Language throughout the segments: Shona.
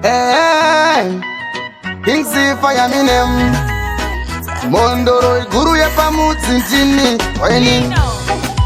Hey, King C fire me name. Mhondoro iguru yepamudzindini waini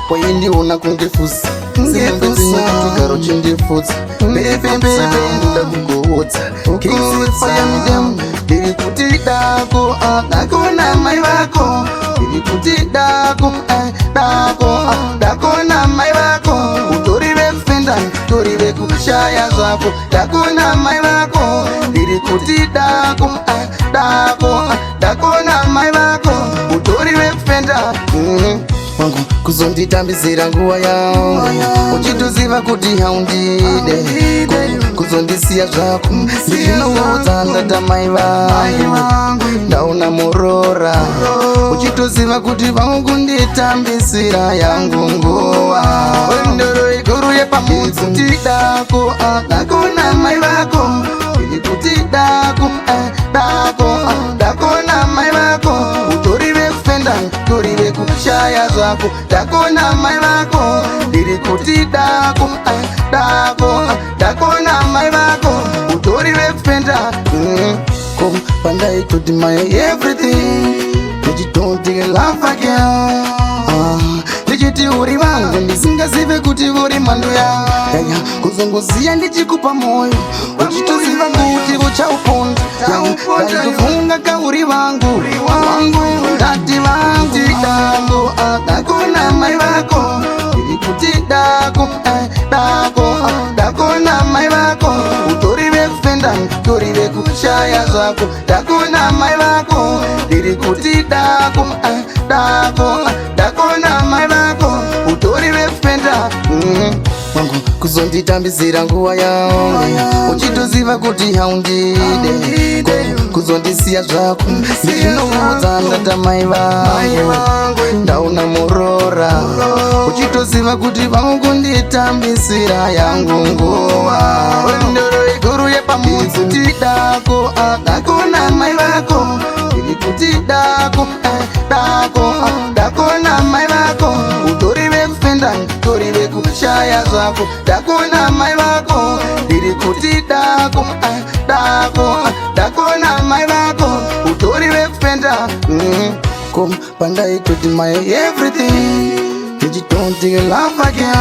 waindiona kunge fusi simbetsinekutogaro chindifutsa bebebebe ndoda kugoodza. King C fire me name. Ndiri kuti dako, ah, dako namai vako. Ndiri kuti dako, eh, dako, ah, dako namai vako. Utori vekufenda, tori vekushaya zvako. Dako namai vako. Ndiri kuti dako, ah, dako, ah, dako namai vako. Utori vekufenda. Wangu kuzonditambisira nguva yangu uchitoziva kuti haundide, kuzondisiya zvako ndinoudza ndatamai vangu ndaona murora, uchitoziva kuti vangu kunditambisira yangu nguva. Ndoro iguru yepamudzi kuti dako, ah, dako namai vako. Ndiri kuti dako, eh, dako, ah, dako namai vako. Utori vekufenda, tori vekushaya zvako. Dako namai vako. Ndiri kuti dako, eh, dako, ah, dako namai vako. Utori vekufenda. Ko pandaitoti my everything, ndichitoti love again, ah, ndichiti uri vangu, ndisingazive kuti uri mhandu yaya. Kuzongoziya ndichikupa moyo uchitoziva kuti uchauponda. Ndaitofunga kauri vangu vangu, ndati vangu dako, ah, dako namai vako. Ndiri kuti dako, eh, dako, ah, dako namai vako. Utori vekufenda, tori vekushaya zvako. Dako namai vako. Ndiri kuti dako, eh, dako, ah, dako namai vako. Utori vekufenda. Wangu kuzonditambisira nguva yangu uchitoziva kuti haundide, kuzondisiya zvako ndinoudza ndatamai vangu ndaona murora, uchitoziva kuti vangu kunditambisira yangu nguva. Ndoro iguru yepamudzi kuti dako, ah, dako namai vako. Ndiri kuti dako, eh, dako, ah, dako namai vako. Utori vekufenda, tori vekushaya zvako. Dako namai vako. Ndiri kuti dako, eh, dako, ah, dako namai vako. Utori vekufenda. Ko pandaitoti my everything, ndichitoti love again,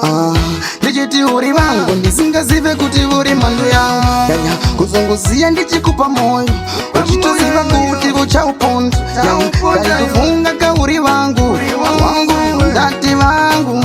ah, ndichiti uri vangu, ndisingazive kuti uri mhandu yaya. Kuzongoziya ndichikupa moyo uchitoziva kuti uchauponda. Ndaitofunga kauri vangu vangu, ndati vangu.